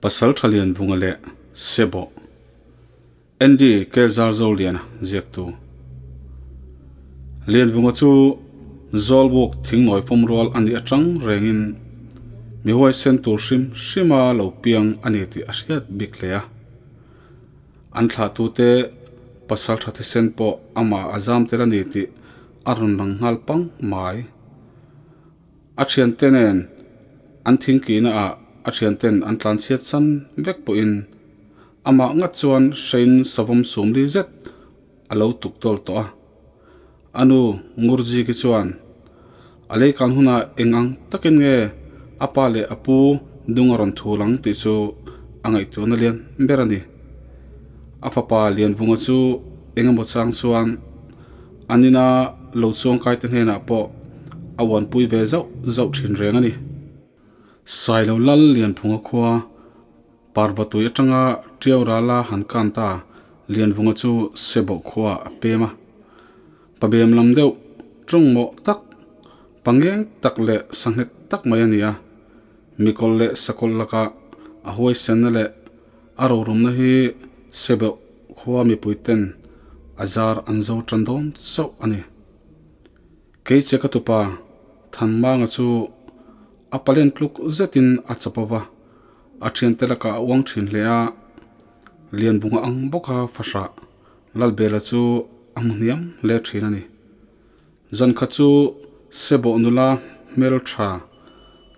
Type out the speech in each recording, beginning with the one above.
Pasaltha Lianvunga leh Sebo Andy Kelzarzoliana ziaktu Lianvunga chu Zawlbuk thingnawi fawm rual a nih atang rengin mi huaisen tur hrim hrima lo piang a ni tih a hriat bik hle a. An thlahtute pasaltha thisen pawh amah a zam tel a ni tih a rawn lang nghal pang mai. A thiante nen an thingkihna ah a thianten an tlanchhiat san vek pawhin amah ngat chuan hrein savawm sumli zet a lo tuk tawl tawh a. A nu Ngurjiki chuan a leikan hunah eng ang takin nge a pa leh a pu dung a rawn thul ang tih chu a ngaihtuahna lian ber a ni. A fapa Lianvunga chu eng emaw chang chuan An ina lo chuangkaite hnenah pawh a uanpui ve zauh zauh thin reng a ni. Sailo Lal Lianphunga khua Parvatui atanga Tiau rala han kan ta Lianvunga chu Sebawh khua a pem a. Pabem lam deuh tawngmawh tak, pangeng tak leh sanghet tak mai a ni a. Mikawlh leh sakawlh lakah a huaisenna leh a rorum-na hi Sebawh Khua mipuiten a zar an zo tan dawn chauh a ni. Kei che ka tupa Thanmanga chu a palen tluk zetin a chap ova, a thiante lakah a uang thin hle a, Lianvunga ang bawka fahrah Lalbela chu a hmu hniam hle thin a ni. Zankhat chu Sebawh nula hmeltha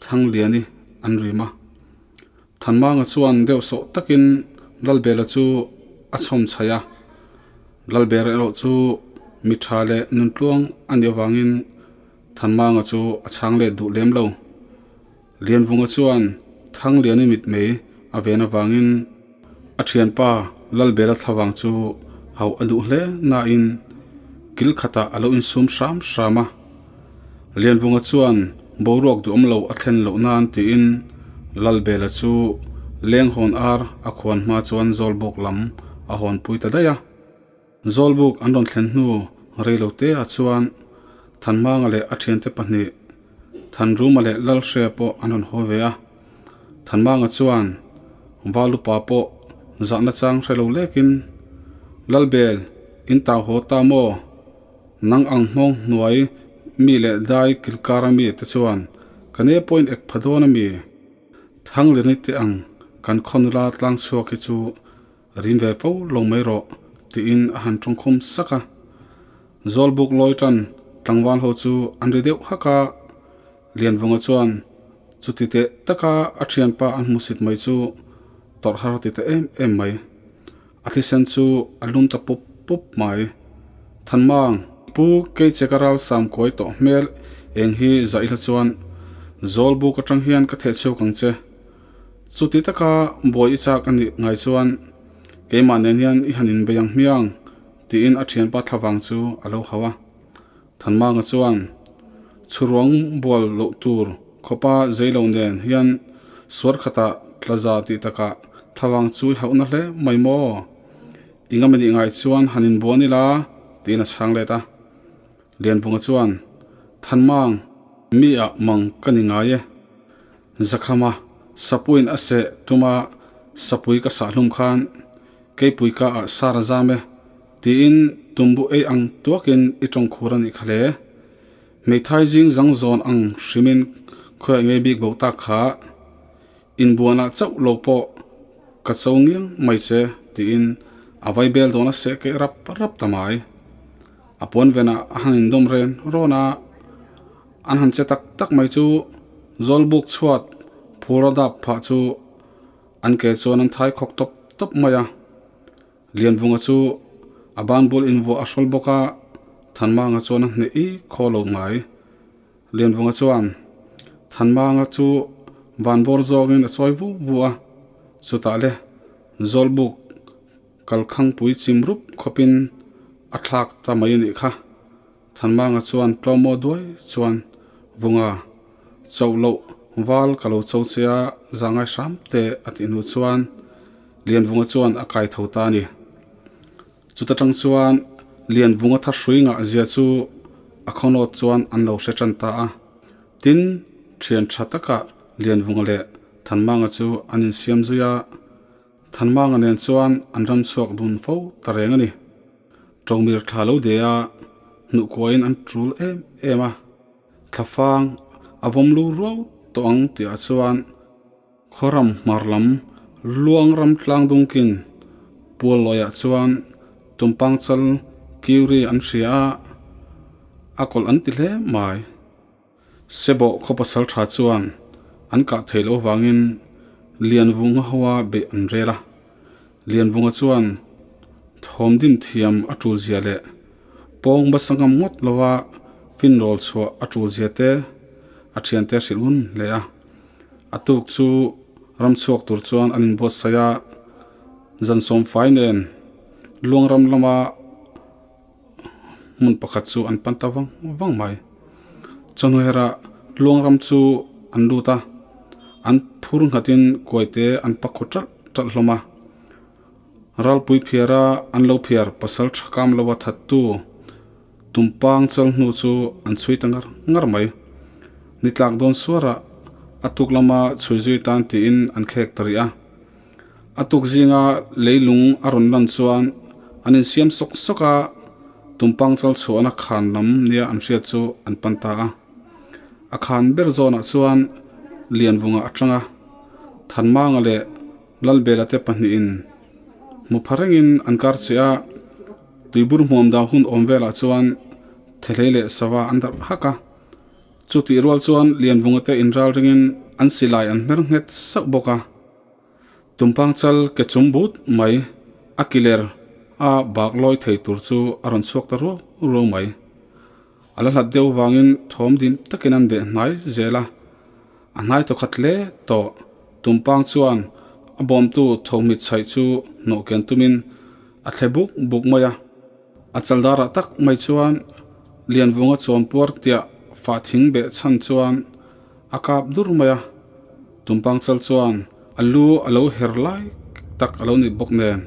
Thangliani an rim a. Thanmanga chuan deuh sawh takin Lalbela chu a chhawm chhaih a, Lalbela erawh chu mi tha leh nuntluang a nih avangin Thanmanga chu a chhang let duh lem lo. Lianvunga chuan Thangliani mitmei a ven avangin a thianpa Lalbela thlavang chu hauh a duh hle nain kil khatah a lo insum hram hram a. Lianvunga chuan boruak duhawm lo a thlen loh nan tiin Lalbela chu lenghawn ar a khuan hma chuan Zawlbuk lam a hawnpui ta daih a. Zawlbuk an rawn thlen hnu reilo te ah chuan Thanmanga leh a thiante pahnih Thanruma leh Lalhria pawh an rawn haw ve a. Thanmanga chuan Valupa pawh zahna chang hre lo lekin Lalbel in tau haw ta maw? Nang ang hmawng hnuai mi leh dai kilkara mi te chuan ka ne pawhin ek pha dawn a mi? Thangleni te ang kan khawnula tlang chhuak hi chu rin ve fo lo mai rawh tiin a han tawngkhum sak a. Zawlbuk lawi tan tlangval ho chu an ri deuh hak a, Lianvunga chuan chuti teh taka a thianpa an hmusit mai chu tawrh har ti ta em em mai. A thisen chu a lum ta pup pup mai. Thanmang, Pu Keicheka ral sam kuai tawh hmel eng hi zah ila chuan Zawlbuk atang hian ka theh chhuak ang che. Chuti taka buai i chak a nih ngai chuan keimah nen hian i han inbei ang hmiang tiin a thianpa thlavang chu a lo hau a. Thanmanga chuan chhuruang bual loh tur khawpa zeilo nen hian suar khatah tlaza tih takah thlavang chu i hauhna hle mai maw? Engemaw nih ngai chuan han inbuan ila tiin a chhang let a. Lianvunga chuan, Thanmang, mi ah mang ka ni ngai e. Zakhama sapuiin a seh tuma sapui ka sah hlum khan keipui ka ah sar a zam e. Tiin tumbu ei ang tuakin i tawng khur a nih kha hle. Hmeithai zing zang zawn ang hrimin khawiah ngei bik bo tak kha inbuanah chauh lo pawh ka cho ngiang mai che tiin a vai bel dawn a seh keh rap rap ta mai. A puan venah a han indawm ren rawn a, an han che tak tak mai chu Zawlbuk chhuat phur a dap phah chu an ke chuan an thai khawk tawp tawp mai a. Lianvunga chu a banbul invuah a hrawl bawk a, Thanmanga chuan a hneh i khaw lo ngai. Lianvunga chuan Thanmanga chu vanvawr zawngin a chawi vu vu a, chutah le Zawlbuk kalkhangpui chim rup khawpin a thlak ta mai a nih kha. Thanmanga chuan tlawmaw duai chuan Vunga chauh loh val ka lo cho che a, zahngai hram te a tih hnu chuan Lianvunga chuan a kai tho ta a ni. Chuta tang chuan Lianvunga thahrui ngah zia chu a khawnawt chuan an lo hre tan ta a. Tin, thian tha takah Lianvunga leh. Thanmanga chu an insiam zui a, Thanmanga nen chuan an ram chhuak dun fo ta reng a ni. Ṭawngmir thla lo de a, hnuhkuain an ṭul em em a, thlafang a vawm lu ruau tawh ang tihah chuan Khawram hmar lam luang ram tlang dungkin pual lawiah chuan tumpang chal kiuri an hria a, a kawlh an ti hle mai. Sebawh khaw pasal tha chuan an kah theih loh avangin Lianvunga hoa beih an rel a. Lianvunga chuan thawm dim thiam a tul zia leh pawng basa ngam ngawt lova finrawl chhuah a tul zia te a thiante a hrilh hun hle a. A tuk chu ram chhuak tur chuan an inbuatsaih a, zan sawmfai nen luang ram lama hmun pakhat chu an pan ta vang vang mai. Chawhnuhera luang ram chu an lut a, an phur nghatin kuaite an pak khaw ṭalh ṭalh hlawm a. Ralpui phiara an lo phiar pasal tha kam loa thattu Tumpang chal hnu chu an chhui ta ngar ngar mai. Ni tlak dawn suarah a tuk lama chhui zui tan tiin an khek ta rih a. A tuk zinga leilung a rawn lan chuan an insiam sawk sawk a, Tumpang chal chhuahna khan lam nia an hriat chu an pan ta a. A khan ber zawnah chuan Lianvunga a tang a, Thanmanga leh Lalbela te pahnihin hmu pha rengin an kar che a, tuibur hmuam dang hun awm velah chuan thelei leh sava an darh hak a. Chutih rual chuan Lianvunga te inral ringin an silai an hmer nghet sauh bawk a. Tumpang chal ke chum but mai a kiler a bak lawi thei tur chu a rawn chhuak ta ruau ruau mai. A la hlat deuh vangin thawm dim takin an beh hnai zel a, a hnai thaw khat hle tawh. Tumpang chuan a bawmtu thawhmit chhaih chu hnawh kian tumin a thle buk buk mai a. A chaldarah tak mai chuan Lianvunga chawnpuar tiah fah thing beh chhan chuan a kap dur mai a. Tumpang chal chuan a lu a lo her lai tak a lo ni bawk nen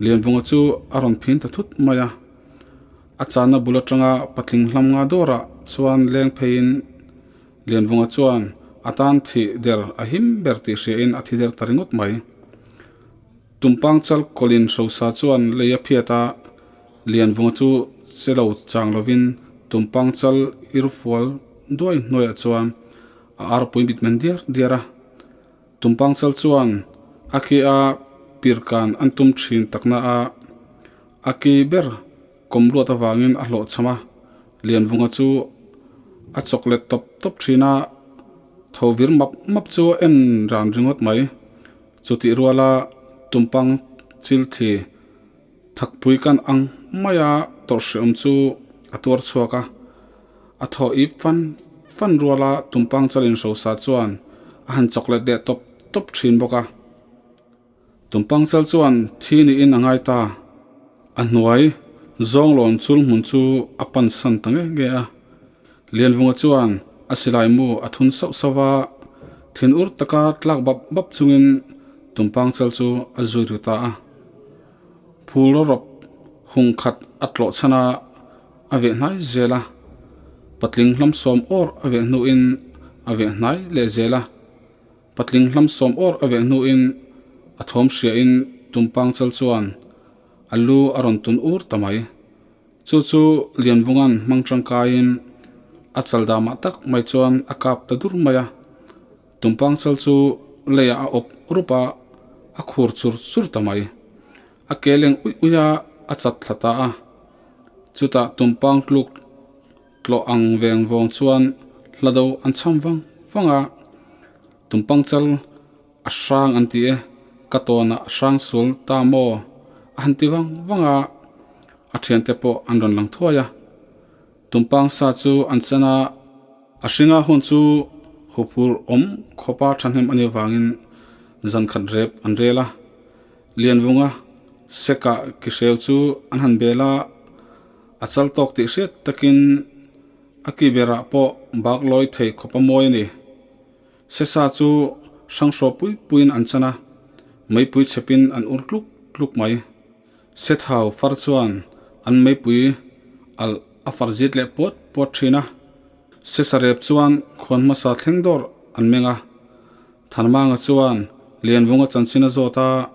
Lianvunga chu a rawn phin ta thut mai a. A channa bul atanga patling hlam nga dawrah chuan leng pheiin Lianvunga chuan a tan thih der a him ber tih hriain a thi der ta ringawt mai. Tumpang chal kawlin hrosa chuan lei a phiat a, Lianvunga chu che lo chang lovin tumpang chal irfual duai hnuaiah chuan a arpui mit men diar diar a. Tumpang chal chuan a ki a pirkan an tum thin takna a, a ki ber kawm luat avangin a hlawhchham a, Lianvunga chu a chawk let tawp tawp thin a, tho vir map map chu a en ran ringawt mai. Chutih ruala tumpang chil thi thakpui kan ang maia tawrh hreawm chu a tuar chhuak a, a thaw ip fan fan ruala tumpang chal inhrosa chuan a han chawk let leh tawp tawp thin bawk a. Tumpang chal chuan thi niin a ngai ta. A hnuai zawnglawn chul hmun chu a pan san ta nge nge a. Lianvunga chuan a silai mu a thun sauh sauh va, thin ur taka tlak bap bap chungin tumpang chal chu a zui ru ta a. Phul rawp hung khat a tlawh chhan a, a veh hnai zel a. Patling hlam sawm awr a veh hnuin a veh hnai leh zel a. Patling hlam sawm awr a veh hnuin a thawm hriain tumpang chal chuan a lu a rawn tun ur ta mai. Chu chu Lianvunga'n hmang tangkaiin a chal damah tak mai chuan a kap ta dur mai a. Tumpang chal chu leiah a awp rup a, a khur chur chur ta mai. A ke leng uih uih a, a chat thla ta a. Chutah tumpang tluk Tlawh ang veng vawng chuan hla do an cham vang vang a, tumpang chal a hrang an ti e, ka tawnah a hrang sual ta maw a han ti vang vang a, a thiante pawh an rawn lang thuai a. Tumpang sa chu an chen a, a hringa hun chu huphur awm khawpa thahnem a nih avangin zan khat rep an rel a, Lianvunga Seka ki hreu chu an han bel a, A chal tawk tih hriat takin a ki berah pawh bak lawi thei khawp a mawi a ni. Sesa chu hranghraw pui puiin an chan a, meipui chhepin an ur tluk tluk mai. Sethau far chuan an meipui alh a far zit leh puat puat thin a. Sesa rep chuan khuan hmasa thleng dawr an meng a. Thanmanga chuan Lianvunga chanchin a zawt a,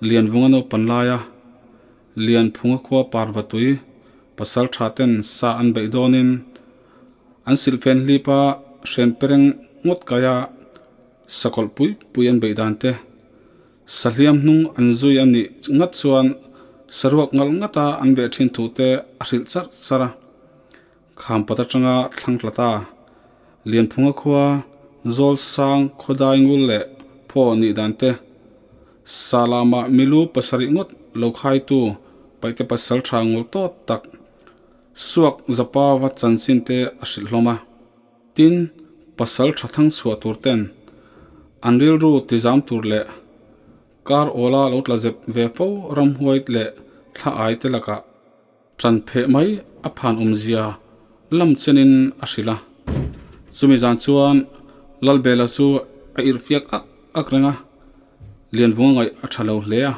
Lianvunga naupan laia Lianphunga khua Parvatui pasal tha ten sa an beih dawnin an silhfen hlip a hren pereng ngawt kaia sakawlh pui pui an beih dan te Sahliam hnung an zui a nih ngat chuan saruak ngalh ngata an veh thin thu te a hrilh charh charh a. Khampat atanga thlang tla ta. Lianphunga khua, Zawlsang, Khawdai ngul leh phaw nih dan te, Salama milu pasarih ngawt lo khaitu paihte pasal tha ngul tawt tak Suak Zapa va chanchin te a hrilh hlawm a. Tin, pasal tha thang chhuah tur ten an rilru tizam tur leh kar awla lo tla zep ve fo ramhuai leh thla ai te lakah Ṭan pheh mai a phan awmzia lam chenin a hrilh a. Chumi zan chuan Lalbela chu a irhfiak ak ak reng a, Lianvunga ngaih a ṭha lo hle a.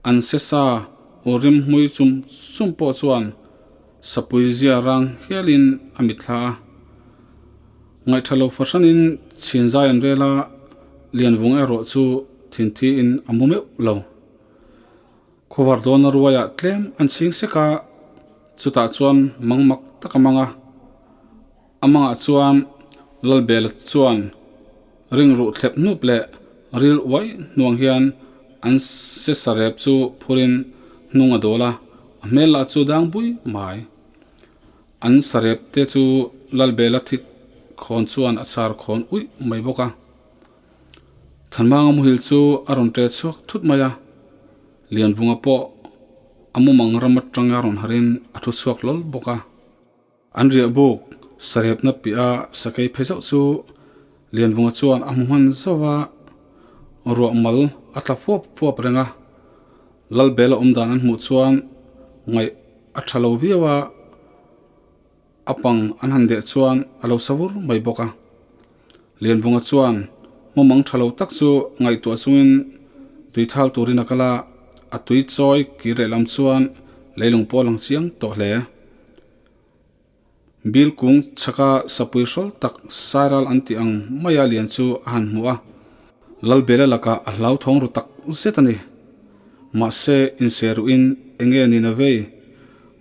An sesa u rim hmui chum chum pawh chuan sapui zia rang hialin a mitthla a. Ngaihṭha lo fahranin chhin zai an rel a, Lianvunga erawh chu thinthiin a mu meuh lo. Khuavar dawna ruaiah tlem an chhing sek a, chutah chuan mang mak tak a mang a. A mangah chuan Lalbela chuan ring ruh thlep hnup leh ril uai hnuang hian an se sarep chu phurin hnung a dawl a, a hmel lah chu dang bui mai. An sarep te chu Lalbela thik khawn chuan a char khawn uih mai bawk a. Thanmanga muhil chu a rawn ṭe chhuak thut mai a, Lianvunga pawh a mumang ram aṭanga rawn harin a thu chhuak hlawl bawk a. An riah buk sarepna piah a sakei phei zauh chu Lianvunga chuan a hmu hman zauh a, ruah mal a tla fuap fuap reng a. Lalbela awm dan an hmuh chuan ngaih a ṭha lo viau a. A pang an han deh chuan a lo sa vur mai bawk a. Lianvunga chuan mumang tha lo tak chu ngaihtuah chungin tui thal turin a kal a, a tui chawi kir leh lam chuan leilung pawh a lang chiang tawh hle. Bil kung chhaka sapui hrawl tak sairal an tih ang maia lian chu a han hmu a, Lalbela lakah a hlauthawng ru tak zet a ni. Mahse, inseruhin enge ni na vei?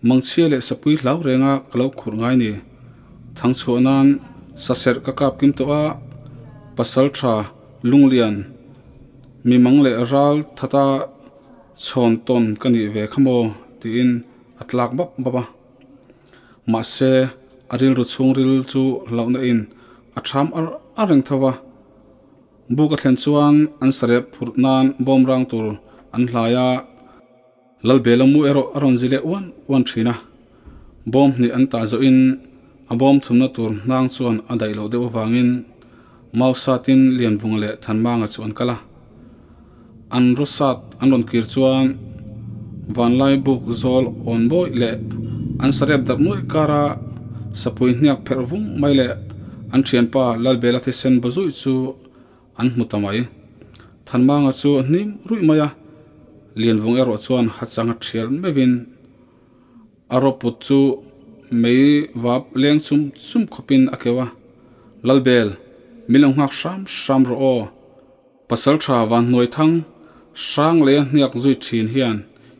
Mangchhia leh sapui hlau renga ka lo khurh ngai ni. Thang chhuah nan saserh ka kap kim tawh a, pasal tha, lunglian, mi mang leh ral thata chhawn tawn ka nih ve kha maw tiin a tlak bap bap a. Mahse, a rilru chhungril chu hlauhna in a tham ar ar reng tho va. Buk a thlen chuan an sarep phurh nan bawmrang tur an hlai a. Lalbela mu erawh a rawn zi leh uan uan thin a, bawm hnih an tah zawhin a bawm thumna tur hnang chuan a daih loh deuh avangin Mausatin Lianvunga leh Thanmanga chu an kal a. An rawsat an rawn kir chuan Vanlai buk zawl awn bawih leh an sarep darh nuaih kara sapui hniak pherh vung mai leh an thianpa Lalbela thisen bazuih chu An hmu ta mai. Thanmanga chu a hnim ruih mai a, Lianvung erawh chuan hachang a thial meuhin a rawput chu mei vap leng chum chum khawpin a keuh a, Lalbel, min lo nghak hram hram rawh aw. Pasal tha van hnuai thang hrang leh a hniak zui thin hian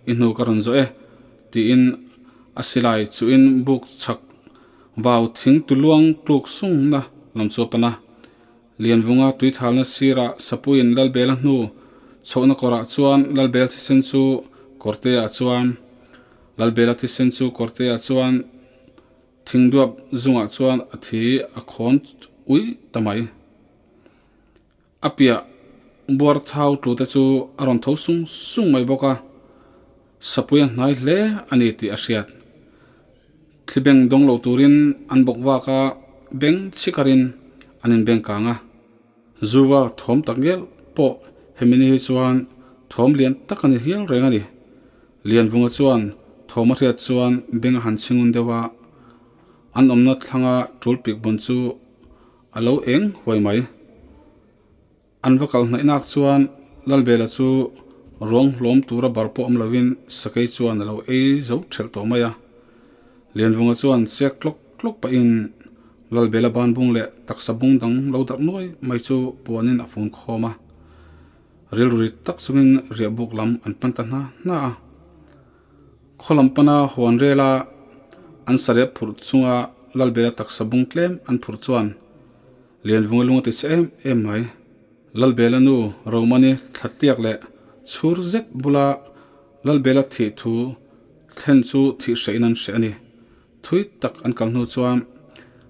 i hnu ka rawn zawh e, tiin a silai chuhin buk chhak vau thing tuluang tluk sungna lam chu a pan a. Lianvunga tuithalna sirah Sapuiin Lalbela hnu chhohna kawrah chuan Lalbel thisen chu kawrteah chuan Lalbela thisen chu kawrteah chuan thingduap zungah chuan a thi a khawn ui ta mai. A piah buar thau tute chu a rawn tho sung sung mai bawk a, Sapui a hnai hle a ni tih a hriat. Thli beng dawng lo turin an bawk vak a, beng chhikarin an inbeng kang a. Zuva thawm tak ngial pawh hemi ni hi chuan thawm lian tak a ni hial reng a ni. Lianvunga chuan thawm a hriat chuan beng a han chhingun deuh a, an awmna thlanga tul pik bun chu a lo eng huai mai. An va kal hnaih nak chuan Lalbela chu ruang hlawm tura bar pawh awm lovin sakei chuan a lo ei zo thelh tawh mai a. Lianvunga chuan chek tlawk tlawk pahin. Lalbela banbung leh taksa bung dang lo darh nuai mai chu puanin a fun khawm a. Rilru rit tak chungin riahbuk lam an pan ta hna hna a. Khaw lam pana huan rela an sarep phurh chunga Lalbela taksa bung tlem an phurh chuan Lianvunga lung a ti che em em mai. Lalbela nu Romani thlatliak leh chhur zet bula Lalbela thih thu thlen chu thih hrehin an hreh a ni. Thui tak an kal hnu chuan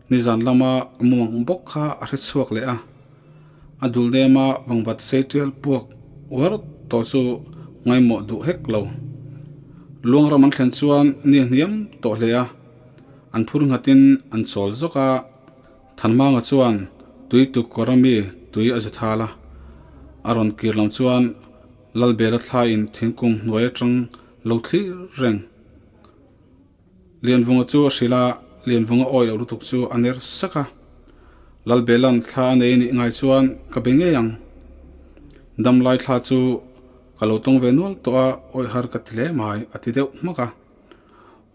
nizan lama a mumang bawk kha a hre chhuak leh a, a dul nema vangvat sei tial puak uar tawh chu ngaimawh duh hek lo. Luangram an thlen chuan ni a hniam tawh hle a, an phur nghatin an chawl zawk a, Thanmanga chuan tui tuk kawr ami tui a zethal a, a rawn kir lam chuan Lalbela thlaiin thingkung hnuai atang lo thlir reng. Lianvunga chu a hrilh a, Lianvunga awi loh lutuk chu a ner sak a. Lalbelan thla a nei nih ngai chuan ka be ngei ang. Damlai thla chu ka lo tawng ve nual tawh a, awi har ka ti hle mai a ti deuh hmak a.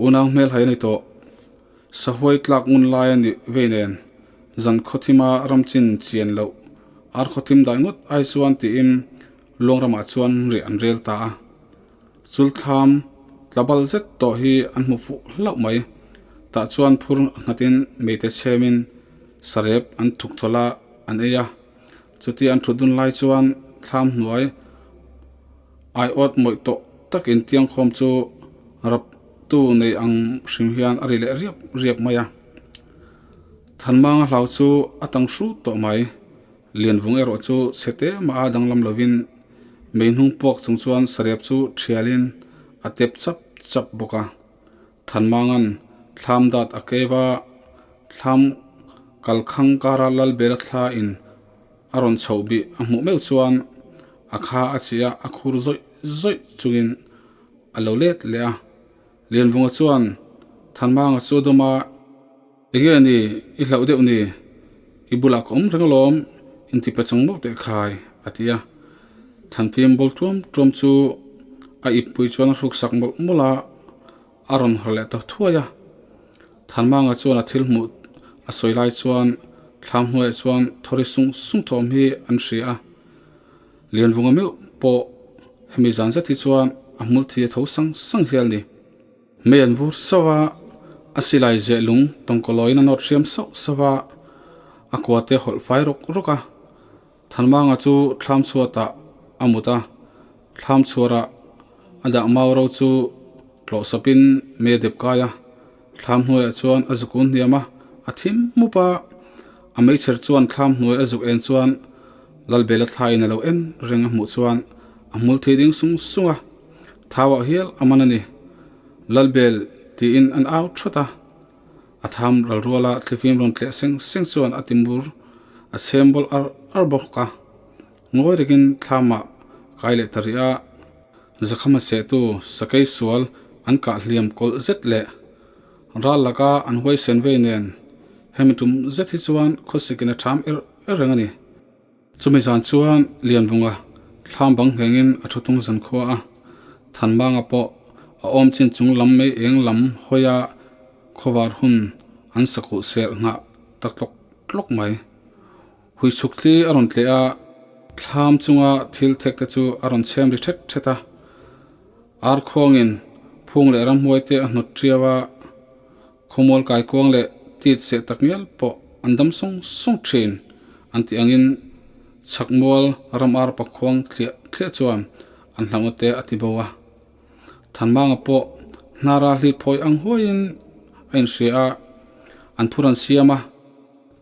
Unau hmel hai a ni tawh. Sahuai tlak ngun lai a nih vei nen zan khawthima ramchin chian loh ar khawthim dai ngawt ai chuan tiin Luangramah chuan rih an rel ta a. Chulthlam tlabal zet tawh hi an hmu fuh hlauh mai. Tah chuan phur nghatin meite chhemin sarep an thuk thawlh a, an ei a. Chutia an thut dun lai chuan thlam hnuai aiawt mawih tawh takin tiangkhawm chu raptu nei ang hrim hian a ri leh riap riap mai a. Thanmanga hlau chu a tang hrut tawh mai. Lianvung erawh chu chhe te mah a danglam lovin mei hnung puak chung chuan sarep chu thialin a tep chap chap bawk a. Thanmanga'n thlam dat a keu a, thlam kalkhang kara Lalbela thla in a rawn chhoh bih a hmuh meuh chuan a kha a chih a, a khur zawih zawih chungin a lo let leh a. Lianvunga chuan Thanmanga chu a dawm a. Enge ni, i hlauh deuh ni, i bulah ka awm reng alawm, inti pe chang mawlh teh khai, a ti a. Thanfim bawl tuam tuam chu a ippui chuan a hruksak mawlh mawlh a, a rawn har leh ta thuai a. Thanmanga chuan a thil hmuh a sawi lai chuan thlam hnuaiah chuan thawri sung sung thawm hi an hria a. Lianvunga meuh pawh hemi zan zet hi chuan a hmul thi a tho sang sang hial ni. Mei an vur sauh a, a silai zeh lung tawngkawlawiin a nawt hriam sauh sauh a, a kua te hawlh fai rawk rawk a. Thanmanga chu thlam chhuatah a mut a, thlam chhuarah a dah mau ro chu tlawh sawpin mei a dep kai a, thlam hnuaiah chuan a zuk un hniam a, a thim mup a, a meichher chuan thlam hnuai a zuk en chuan Lalbela thlaiin a lo en reng a hmuh chuan a hmul thei ding sung sung a. Thauah hial a man a ni. Lalbel tiin an au thawt a, a tham ral ruala thlifim rawn tleh seng seng chuan a timur a chhem bawl ar ar bawk a. Ngawi rekin thlamah kai leh ta rih a, Zakhama sehtu sakei sual an kah hliam kawlh zet leh ral laka an huaisen vei nen hemi tum zet hi chuan khawsikin a tham er er reng a ni. Chumi zan chuan Lianvunga thlam bang nghengin a thu tung zan khua a, Thanmanga pawh a awm chin chung lam mei eng lam hawia khawvar hun an sakhuh serh nghah ta tlawk tlawk mai. Hui chhuk thli a rawn tleh a, thlam chunga thil thek te chu a rawn chhem ri thet thet a, ar khuangin phung leh ramhuai te a hnawt tiau a, Khawmual kaikuang leh tit seh tak ngial pawh an dam sawng sawng thin an tih angin chhakmual ram ar pakhuang thliah thliah chuan an hlauhna te a ti bo a. Thanmanga pawh hnara hlit phawi ang huaiin a inhria a, an phur an siam a,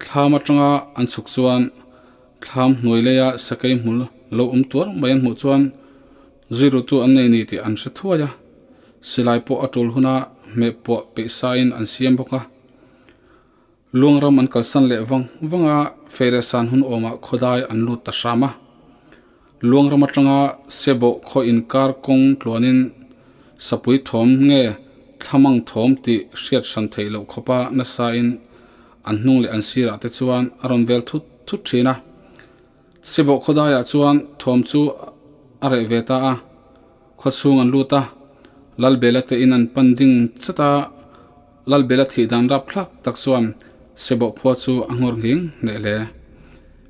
thlam atanga an chhuk chuan thlam hnuai leia sakei hmul lo awm tuar mai an hmuh chuan zui rutu an nei ni tih an hre thuai a. Silai pawh a tul huna hmeh puah peih sain an siam bawk a. Luangram an kalsan leh vang vang a, Feire san hun awmah khawdai an lut ta hram a. Luangram atanga Sebawh khaw inkar kawng tluanin sapui thawm nge thlamang thawm tih hriat hran theih loh khawpa nasain an hnung leh an sirah te chuan a rawn vel thut thut thin a. Sebawh khawdaiah chuan thawm chu a reh ve ta a. Khawchhung an lut a, Lalbela te in an pan ding chat a, Lalbela thih dan rap thlak tak chuan Sebawh khua chu a nghawr nghing hneh hle.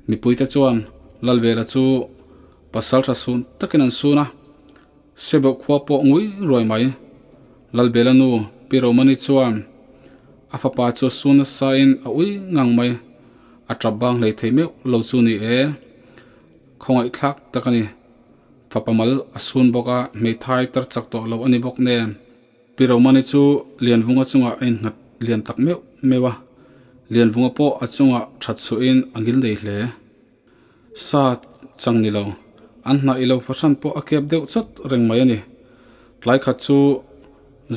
Mipuite chuan Lalbela chu pasal tha sun takin an sun a, Sebawh khua pawh ngui ruai mai. Lalbela nu Pi Romani chuan a fapa chu sun nasa in a ui ngang mai. A tap bang hlei thei meuh lo chu ni e. Khawngaihthlak tak a ni. Fapa mal a sun bawk a, hmeithai tar chak tawh lo a ni bawk nen. Pi Romani chu Lianvunga chungah a innghat lian tak meuh meuh a, Lianvunga pawh a chungah that chhuahin a ngil nei hle. Sa chang ni lo, an hnah i lo fahran pawh a kep deuh chawt reng mai a ni. Tlai khat chu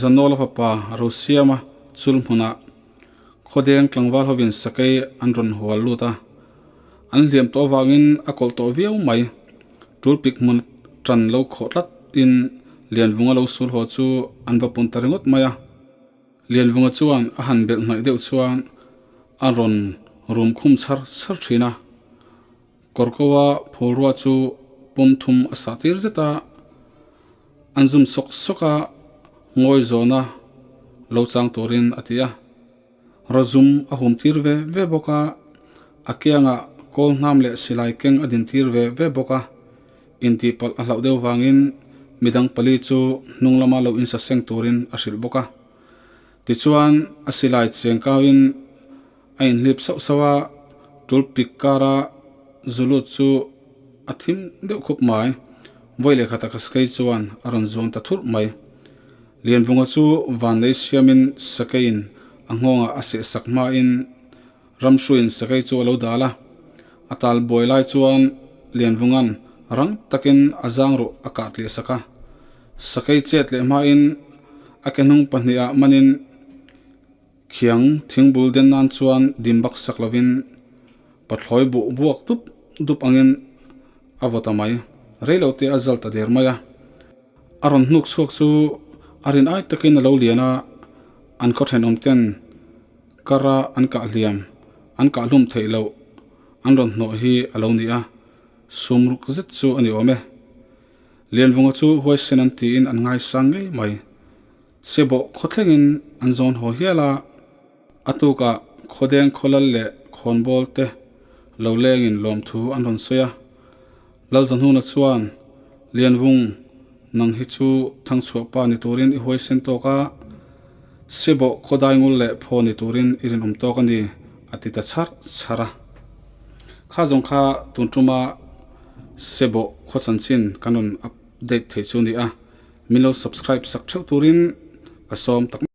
Zanawla fapa Rosiama chul hmunah Khawdeng tlangval hovin sakei an rawn hual lut a, an hliam tawh avangin a kawlh tawh viau mai. Tul pik hmun tan lo khawh tlat in Lianvunga lo sul haw chu an va pun ta ringawt mai a. Lianvunga chuan a han belh hnaih deuh chuan a rawn rum khum chhar chhar thin a. Kawrkawa phulrua chu pum thum a sah tir zet a, an zum sawk sawk a, ngawi zawhna lo chang turin a ti a. Rawzum a hum tir ve ve bawk a, a kiangah kawl hnam leh silai keng a din tir ve ve bawk a. Intihpalh a hlauh deuh vangin midang pali chu hnung lama lo insaseng turin a hrilh bawk a. Tichuan a silai cheng kauin a inhlip sauh sauh a, tul pik kara zu lut chu a thim deuh khup mai. Vawi leh khat a Sakei chuan a rawn zuang ta thurh mai. Lianvunga chu vanlei siamin Sakeiin a nghawngah a seh sak hmain Ramhruiin Sakei chu a lo dal a. A tal buai lai chuan Lianvunga'n rang takin a zang ruh a kah tliah sak a. Sakei chet leh hmain a ke hnung pahnihah manin Khiang thingbul den nan chuan dim bak sak lovin pathlawi buh vuak dup dup angin a vaw ta mai. Rei lo te a zal ta der mai a. A rawn hnuk chhuak chu a rin ai takin a lo lian a, an khaw thenawm ten kara an kah hliam, an kah hlum theih loh an rawn hnawh hi a lo ni a, sum ruk zet chu a ni awm e. Lianvunga chu huaisen an tiin an ngaisang ngei mai. Sebawh khawthlengin an zawn haw hial a, a tukah khawdeng khawlal leh khawnbawl te lo lengin lawmthu an rawn sawi a. Lalzahnuna chuan, Lianvung, nang hi chu thangchhuah pa ni turin i huaisen tawk a, Sebawh khawdaingul leh phaw ni turin i rinawm tawk a ni, a ti ta chhar chhar a. Kha zawng kha tun tuma Sebawh khaw chanchin kan rawn update thei chu a ni a. Min lo subscribe sak theuh turin ka sawm tak.